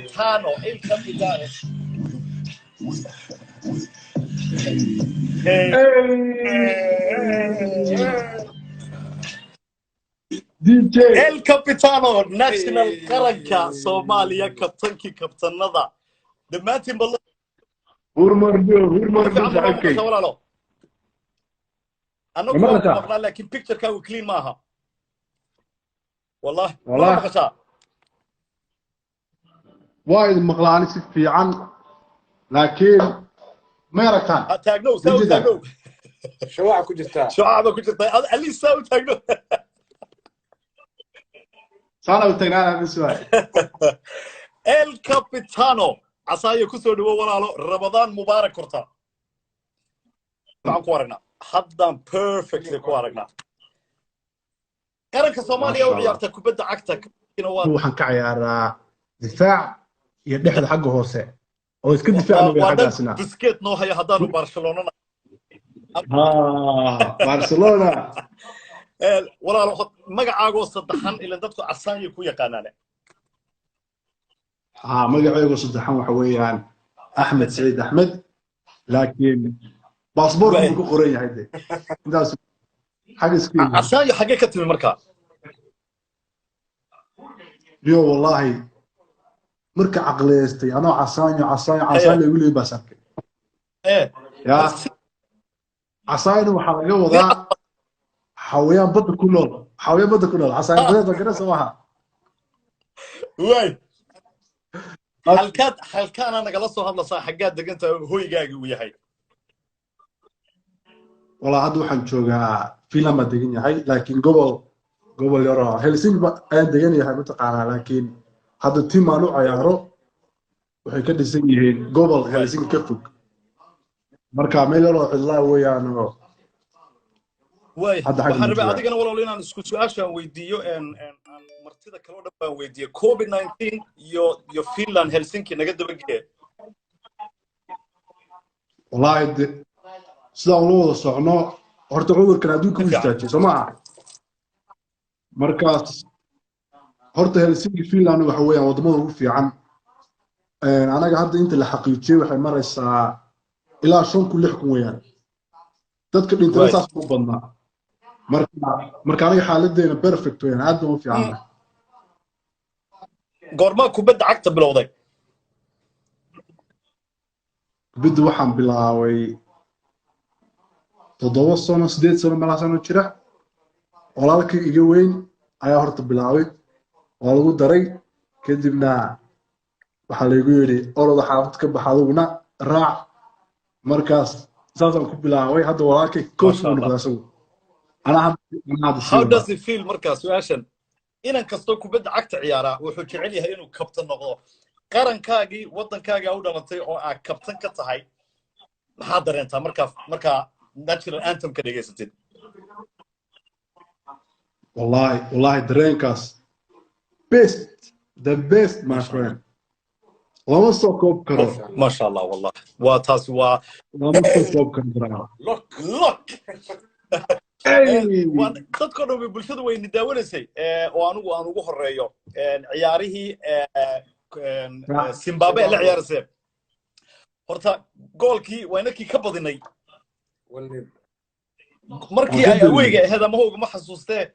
Capitano, El Capitano. Hey. DJ. El Capitano, national qaranka Soomaaliya, kabtankii kabtanada dhammaantiin bal. Hurmarjo, hurmarjo. Fiican ma Saaxiibkay. Maqashaa walaalo? Annagu Ma waan ku maqashaa? Maqnaa, laakiin picturekaagu clean maaha wallahi. Mana Wallahi. maqashaa? Waa idin maqlaani si fiican, laakiin ma aragtaan? Ha, taagnow saa u. Ujeedaa. Taagnow. Shuwaca ku jirtaa. Shucaac baa ku jirta. At least saa u taagnow. Saana u taagnaana bis waay. El Capitano Casaayo, kusoo dhawo walaalo. Ramadaan mubaarak. Horta waxaan ku aragnaa haddaan perfectly ku aragnaa qaranka Soomaaliya u Masha Allah. ciyaarta kubadda cagta waa Waxaan ka ciyaaraa difaac iyo dhexda xagga hoose oo iska difaacna waa dhan. Xaggaasna. Busquets noo haya haddaanu Barcelonana. Ha, Barcelona. Walaalo, magacaagoo saddexan, ilan dadku Casaanya ku yaqaanaane. Ha, magacaygu saddexan waxa weeyaan Axmed Saciid Axmed, laakiin baasboorku buu ku qoran yahay de intaas xagga isku yimid. Casaanyo xaggee ka timi markaa? Yo, wallahi marka caqliyeystay anoo Casaanyo, Casaanyo, Casaanyo igu leeyahay baas arkay. Ya, Casaanyo waxaa laga wadaa xawayaan badda ku nool, xawayaan badda ku nool, casaanyo badeed waa garanaysa maaha? Waay, halkaad halkaana nagala soo hadlaysaa? Xaggaad degantahay, hoygaaga uu yahay? Walaa, hadda waxaan joogaa Finland baan degan yahay, laakiin gobol yaroo Helsinki ayaan degan yahay mataqaanaa, laakiin hadda team aan u cayaaro waxay ka dhisan yihiin gobol Helsinki ka fog, marka meel yaroo cidlaa weeyaan oo Waay. Hadda xagga Waxaan ma rabay joogaa. adigana walaalo inaan isku su-aashaan weydiiyo, aan martida kaloo dhan baan weydiiyey, COVID-19 iyo Finland Helsinki naga dabagee. Wallaahi de sidaan ula wada socno, horta cudurkan adduunka u istaajiyay soo maaha? Markaas horta Helsinki Finland waxa weeyaan waddamada ugu fiican. Anaga hadda inta la xaqiijiyey waxay maraysaa ilaa 5,000, 6,000 weeyaan dadka dhintana. Saas u badnaa. Marka aniga xaaladeena perfect weeyaan, aad baan u fiicannahay. Goormaa kubadda cagta bilowday? Kubadda waxaan bilaabay 7 sano, 8 sano meelaha sano jira. Walaalkay iga weyn ayaa horta bilaabay, waa lagu daray, kadibna waxaa laygu yidhi oroda xaafad ka bax, adiguna raac. Markaas saasaan ku bilaabay. Hadda walaalkay coach Masha buu Allah. noqday asagu, anaa hadda sii How wadaa. does it feel markaa su-aashan? Inan kastoo kubadda cagta ciyaaraa wuxuu jecel yahay inuu kabtan noqdo. Qarankaagii, waddankaagaa u dhalatay oo aad kabtan ka tahay, maxaa dareentaa markaa national anthemka dhegaysatid? Wallahi, wallahi dareenkaas best, the best, my friend, lama soo koob karo. Maasha Allah, wallah waa taasi waa Lama soo koob karo dareen. Look. Look. Hey! Waa dadkoo dhan way, bulshadu way nidaawanaysay, oo anigu aan ugu horeeyo ciyaarihii Zimbabwe la ciyaariseen. Horta goolkii waa inakii ka badinay. Markii ay aweyga ahayd ama howga ma xasuustee,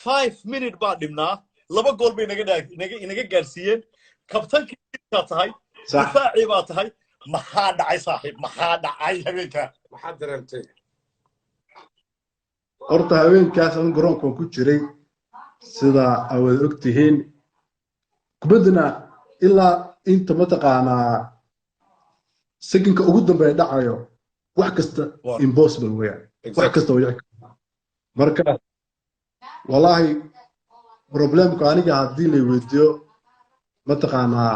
5 minute baa dhibnaa, laba gool bay naga gaarsiiyeen. Kabtankii baa tahay, difaacii baa tahay, maxaa dhacay saaxiib? Maxaa dhacay habeenka? Maxaad dareemtay? Horta habeenkaas anu garoonka waan ku jiray, sida aad og tihiin. Kubaddana ilaa inta mataqaanaa sekinka ugu dambeeya dhacayo, wax kasta impossible weeyaan, wax kasta way dhici kartaa. Marka wallahi problemku aniga haddii la weydiiyo, mataqaanaa,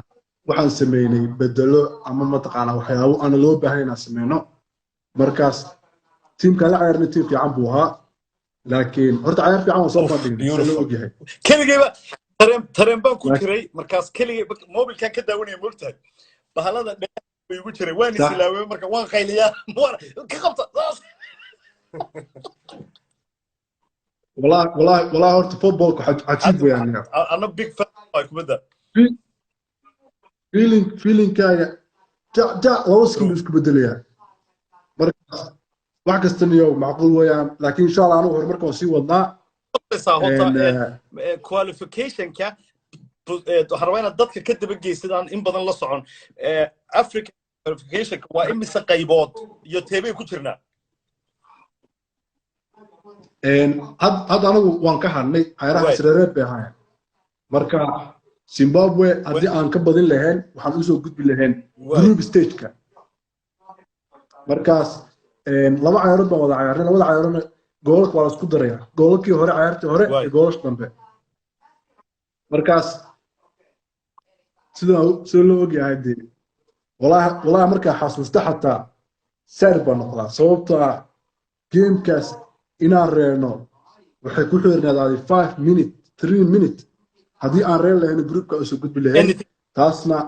waxaan sameynay bedelo ama mataqaanaa waxyaabo aan loo baahan inaan sameyno. Markaas tiimkaan la ciyaarnay tiim fiican buu ahaa, laakiin horta ciyaar fiican waan soo bandhignay sida loo ogyahay. Keligayba tareen baan ku jiray markaas, keligay mobilkaan ka daawanaya, moogtahay bahalada dheer bay igu jiray, waan isilaaway, marka waan qayliyaa, ka qabta saas. Wallahi, wallahi, wallahi horta footballku cajiib weeyaan. Ana big fan baa kubadda. Feelingkaaga jac jac 2 second buu isku bedelayaa. Markaas wax kasta niyow macquul weeyaan, laakiin insha Allah anigu horumarka waan sii wadnaa. Horta qualificationka waxaan rabaa inaad dadka ka daba geysid aan in badan la socon. Africa qualificationka waa imise qaybood iyo teebay ku jirnaa? Hadda anigu waan ka hadhnay cayaaraha isreereeb bay ahaayeen. Marka Zimbabwe haddii aan ka badin lahayn, waxaan usoo gudbi lahayn group stageka. Markaas laba cayaarood baan wada cayaarnay. Labada cayaaroodna goolalka waa la isku daraya, goolalkii hore, cayaartii hore iyo goolasha dambe. Markaas sida sida loo ogyahay dee, wallahi markaa xasuusta xataa saar baa noqdaa, sababtaa gamekaas inaan reerno waxay ku xirnayd adi 5 minute, 3 minute. Haddii aan reer lahayn, groupka usoo gudbi lahayn. Taasna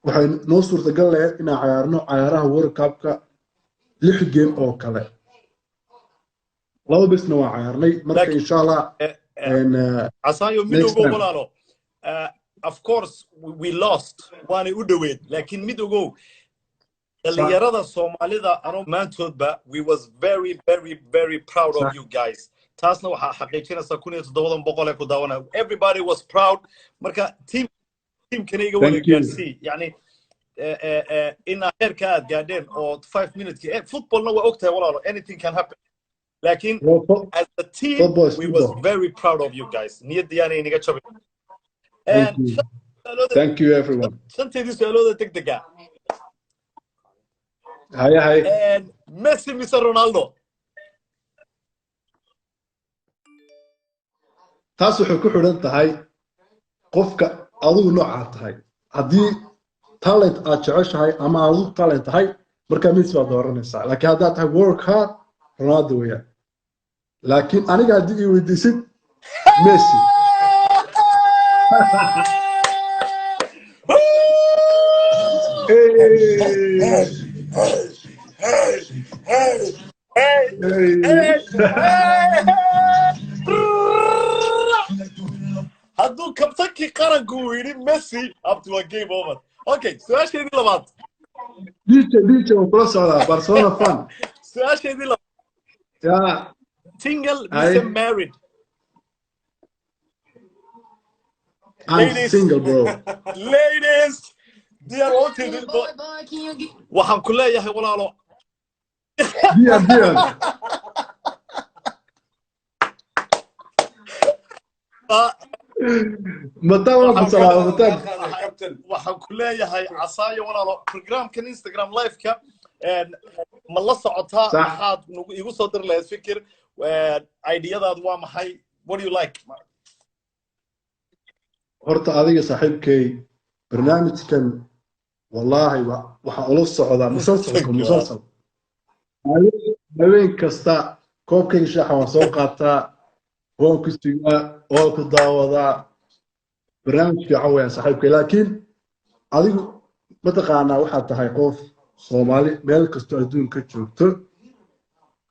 waxay noo suurtagal lahayd inaan cayaarno cayaaraha World Cupka lix game oo kale. Laba bisna waa cayaarnay. Marka insha Allah. Casaanyo, mid ogow walaalo, of course we lost, waanay u dhoweed, laakiin mid ogow, dhalinyarada Soomaalida anoo maantoodba, we was very, very, very proud of you guys. Taasna waxaa xaqiijinaysaa 1700 ee ku daawanaya. Everybody was proud. Marka team teamkana iga wada gaarsii, yani inaa heerka aad gaadheen oo 5 minutes. Footballna waa ogtahay walaalo, anything can happen, laakiin as a team we was very proud of you guys. Niyadda yaanay inaga jabin. Thank you, everyone. Shanteedii su-aalooda degdega. Haye haye. Messi mise Ronaldo? Taas waxay ku xidhan tahay qofka adigu noocaa tahay. Haddii talent aad jeceshahay ama adigu talent tahay, markaa Messi baad dooranaysaa, laakiin haddaad tahay work hard, Ronaldo weeyaan. Laakiin aniga haddii ii weydiisid, Messi. Hey, hey, hey, hey, hey, hey. Hadduu kabtankii qaranku uu yidhi Messi, abti waa game over. Okay, su-aasheedii labaad. DJ, DJ, waan kula socdaa, Barcelona fan. Su-aasheedii labaad. Ya. Single mise married? I'm Ladies. single, bro. Ladies, diyaar waa utidin. Waxaan ku leeyahay walaalo. Diyaar, diyaar. Mataan waan ku salaama, Mataan. Waxaan ku leeyahay Casaayo walaalo, programkan Instagram live-ka ma la socotaa? Maxaad igu soo diri lahayd fikir? Ideyadaadu waa maxay? What do you like? Horta adiga saaxiibkay, barnaamijkan wallaahi waxaa ula socdaa musalsalka musalsal. Habeen kasta koobkayga shaaxa waan soo qaataa, waan ku sugaa, waan ku daawadaa. Barnaamij fiican weeyaan saaxiibkay, laakiin adigu mataqaanaa waxaad tahay qof Soomaali meel kastoo adduunka joogto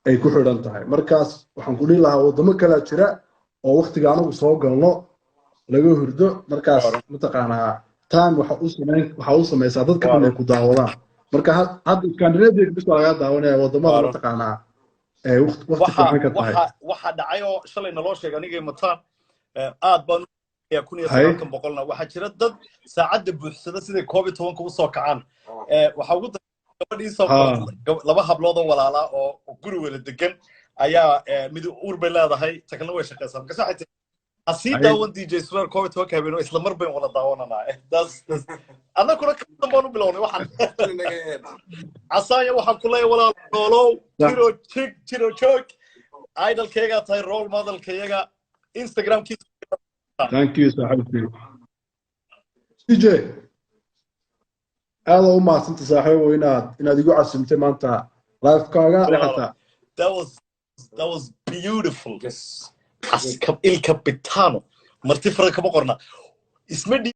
ay ku xidhan tahay. Markaas waxaan ku dhihi lahaa waddamo kalaa jira oo waktiga anagu soo galno laga hurdo. Markaas mataqaanaa time waxa u samayn, waxa u samaysaa dadka dhan ay ku daawadaan. Marka hadda Scandinavia bis baa laga daawanaya, waddamada mataqaanaa ee waqti fiican ka tahay. Waxa dhacay oo shalay naloo sheegay anigay Mataan aad baan 1900-na waxaa jira dad saacadda buuxsada siday 11-ka usoo kacaan. Waxaa ugu gabadhii soo, laba hablood oo walaalaa oo guri wada degan ayaa mid uur bay leedahay, ta kalena way shaqaysaa. Markaas waxay tiri, ha sii daawan DJ Subeer 11-ka habeen, isla mar bayn wada daawananaa. Annaguna kadan baan u bilownay. Waxaan Casaanya waxaan ku leeyahay walaal, noolow, jiro jig, jiro joog. Idolkaygaa tahay, role modelkayaga Instagramkiisa. Thank you saaxiibkay DJ, aad u mahadsanta saaxiibo inaad igu casimtay maanta livekaaga xataa. That was beautiful. Yes. Il Capitano marti fara kama qorna isma.